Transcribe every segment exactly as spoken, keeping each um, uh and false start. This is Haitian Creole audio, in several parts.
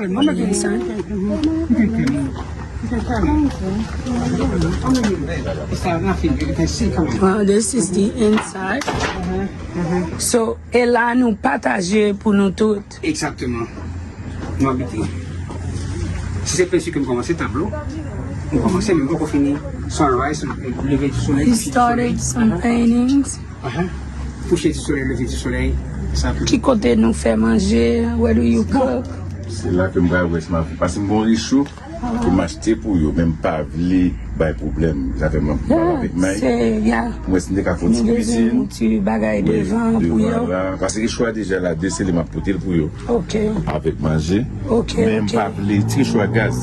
Inside. Well, this is the inside. So, e la nou pataje pou nou tout. Exactement. Nou abite. Si se pensi ke m kòmanse tablo, m kòmanse, men m poko fini. Sunrise, leve di solèy, kouche di solèy. He started some paintings. Aha. Kouche di solèy, leve di solèy. Sa pou... Ki kote nou fè manje? Where do you cook? Se la ke m pral wè si m ap, paske m gon recho ke m achte pou yo, men m pa vle bay pwoblèm. Sa fè m ap pale avèk May. Pou wè si m te ka fè yon ti kizin. Ti bagay devan pou yo. Paske recho a deja la, de sele m ap pote l pou yo. Ok. Avèk manje. Ok. Men m pa vle ti recho a gaz.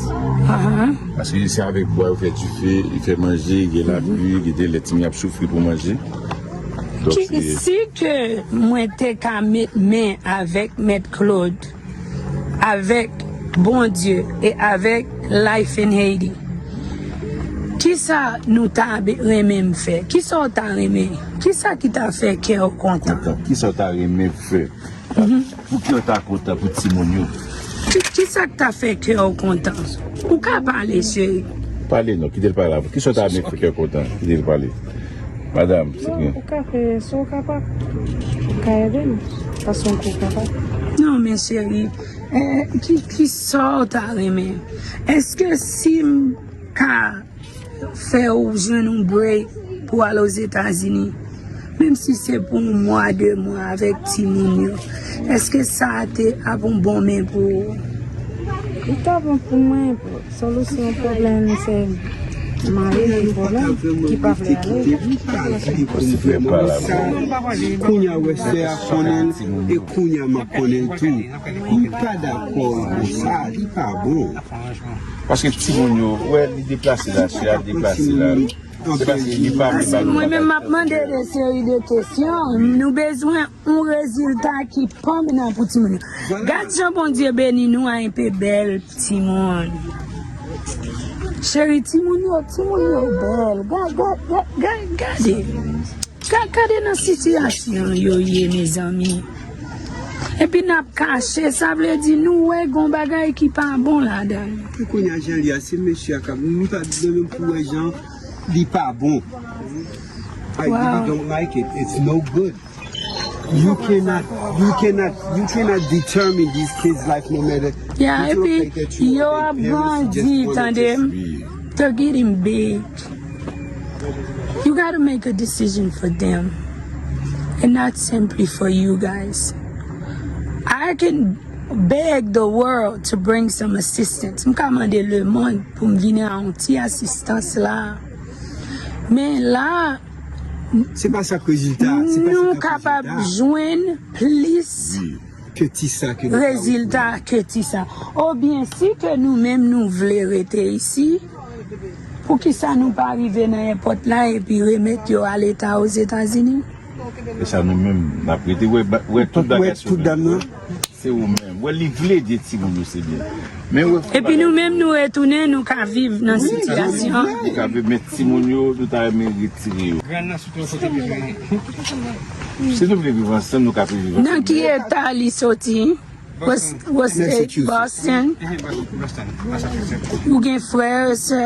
Aha. Paske se avèk bwa yo fè dife, yo fè manje, gen lapli, gen de lè timoun ap soufri pou manje. Donk, si ke mwen te ka met men avèk Mèt Claude, avèk Bondye e avèk Life in Haiti, kisa nou ta be-, renmen m fè? Kisa w ta renmen? Kisa ki ta fè kè w kontan? Kontan. Kisa w ta renmen fè? Pou kè w ta kontan pou timoun yo? Ki, kisa k ta fè kè w kontan? Ou ka pale, cheri. Pale non, kite l pale avè w. Kisa w ta renmen fè kè w kontan? Kite l pale. Madanm, se byen. Ou ka fè sa w kapab. Ou ka ede m. Fason ke w kapab. Non, men cheri, eh, ki, kisa w ta renmen? Èske si m ka fè w jwenn yon break pou w al Ozetazini, menm si se pou yon mwa, de mwa avèk timoun yo, èske sa a te ap yon bon men pou ou? Li ta bon pou mwen. Solisyon pwoblèm se mari m ki pwoblèm, ki pa vle ale. Kounye a wè sè a konnen l, e kounye a m ap konnen l tou. M pa dakò konsa, li pa bon. Paske timoun yo, wè, li deplase la, chè a deplase la. Se paske li pa vle ba nou bagay. Mwen menm, m ap mande de seri de kesyon. Nou bezwen yon rezilta ki pèmanan pou timoun yo. Gad jan Bondye beni nou a enpe bèl timoun. Cheri, timoun yo, timoun yo bèl. Gad, gad, gad, gad, gade. Ga-, gade nan sitiyasyon yo ye, mezanmi. Epi n ap kache, sa vle di nou wè gon bagay ki pa bon ladan l. Pou kounye a, jan li a, se mesye a k ap, nou pa bezwen menm pou wè jan li pa bon. I really don't like it. It's no good. You cannot, you cannot, you cannot determine these kids' life no matter. Yeah, epi yo ap grandi, tande m. They're getting big. You gotta make a decision for them and not simply for you guys. I can beg the world to bring some assistance. M ka mande lemonn pou m vini a yon ti asistans la. Men la, se pa sa k rezilta, se pa sa k ap rezilta. Nou kapab jwenn plis ke ti sa ke nou ka rezilta ke ti sa. Oubyen si ke nou menm nou vle rete isi, poukisa nou pa rive nan èpòt la epi remèt yo a Leta Ozetazini? E sa nou menm, n ap rete wè, wè tout bagay sou dam nan. Se ou menm. Wè, li vle ede timoun yo, se byen. Men wè, epi nou menm, nou retounen, nou ka viv nan sitiyasyon. Nou ka viv, men timoun yo, nou ta renmen retire yo. Grann nan sou twa kote bezwen. Si nou vle viv ansanm, nou ka viv ansanm. Nan ki eta li soti? What's, what's Massachusetts. Boston? Ehe, Boston, Boston, Massachusetts. Ou gen frè, sè?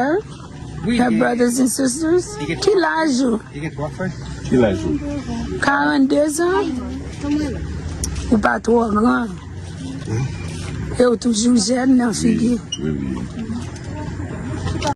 Wi, have brothers and sisters? Ki laj ou? Li gen twa frè. Ki laj ou? Karannde zan? Ou pa twò gran. E ou toujou jèn nan figi. Wi, wi.